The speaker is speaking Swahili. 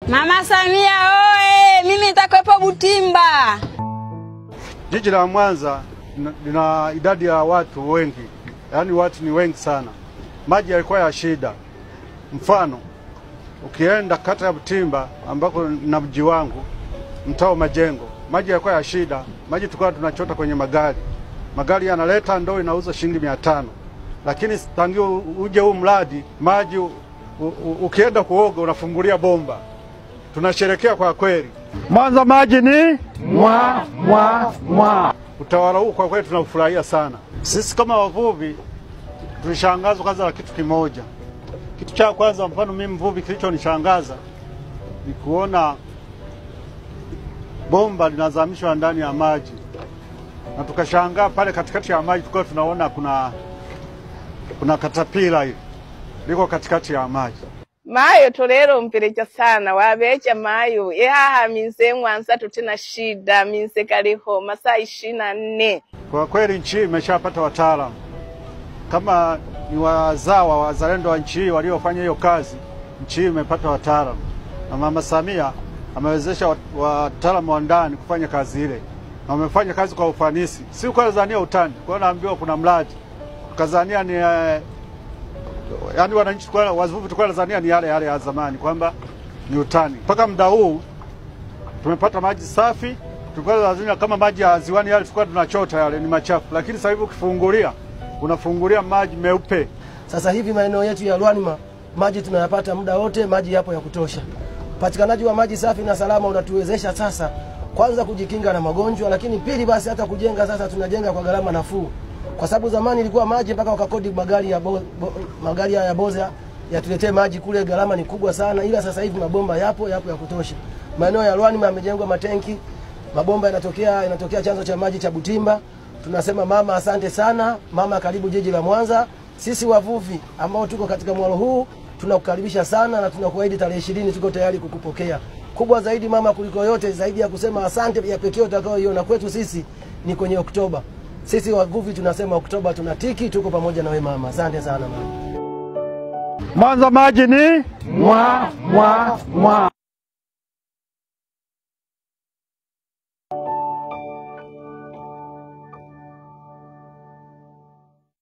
Mama Samia oe, mimi nitakuwepo Butimba. Jiji la Mwanza lina idadi ya watu wengi, yaani watu ni wengi sana. Maji yalikuwa ya shida. Mfano, ukienda kata ya Butimba ambako na mji wangu, mtaa wa Majengo, maji yalikuwa ya shida. Maji tulikuwa tunachota kwenye magari. Magari yanaleta ndoo inauza shilingi 500. Lakini tangu uje huu mradi, maji ukienda kuoga unafungulia bomba. Tunasherekea kwa kweli. Mwanza maji ni mwa mwa mwa. Utawala huu kwa kweli tunaufurahia sana. Sisi kama wavuvi tulishangazwa kwanza na kitu kimoja. Kitu cha kwanza, mfano mimi mvuvi, kilichonishangaza ni kuona bomba linazamishwa ndani ya maji. Na tukashangaa pale katikati ya maji tulikuwa tunaona kuna katapila hivi liko katikati ya maji. Mayo tolero mpereja sana wabecha mayo ehaha minze Mwanza tutina shida minze kaliho masaa 24. Kwa kweli nchi imeshapata wataalamu kama ni wazawa wazalendo wa nchi waliofanya hiyo kazi. Nchi imepata wataalamu na Mama Samia amewezesha wataalamu wa ndani kufanya kazi ile, na wamefanya kazi kwa ufanisi. Si kwa Tanzania utani, kwa naambiwa kuna mradi Tanzania ni yaani wananchi kwa wavuvi tulikuwa Tanzania ni yale yale ya zamani kwamba ni utani. Mpaka muda huu tumepata maji safi. Tulikuwa Tanzania kama maji ya ziwani yale tulikuwa tunachota yale ni machafu, lakini sasa hivi ukifungulia unafungulia maji meupe. Sasa hivi maeneo yetu ya Lwanima maji tunayapata muda wote, maji yapo ya kutosha. Upatikanaji wa maji safi na salama unatuwezesha sasa kwanza kujikinga na magonjwa, lakini pili basi hata kujenga sasa tunajenga kwa gharama nafuu. Kwa sababu zamani ilikuwa maji mpaka wakakodi magari ya magari ya boza yatuletee maji kule, gharama ni kubwa sana, ila sasa hivi mabomba yapo ya kutosha. Maeneo ya Lwanima yamejengwa matenki, mabomba yanatokea chanzo cha maji cha Butimba. Tunasema mama asante sana, mama karibu jiji la Mwanza. Sisi wavuvi ambao tuko katika mwalo huu tunakukaribisha sana na tunakuahidi tarehe 20 tuko tayari kukupokea. Kubwa zaidi mama kuliko yote, zaidi ya kusema asante ya pekee utakayoiona kwetu sisi ni kwenye Oktoba. Sisi wavuvi tunasema Oktoba tunatiki, tuko pamoja na wewe mama. Asante sana mama. Mwanza maji ni mwa mwa mwa.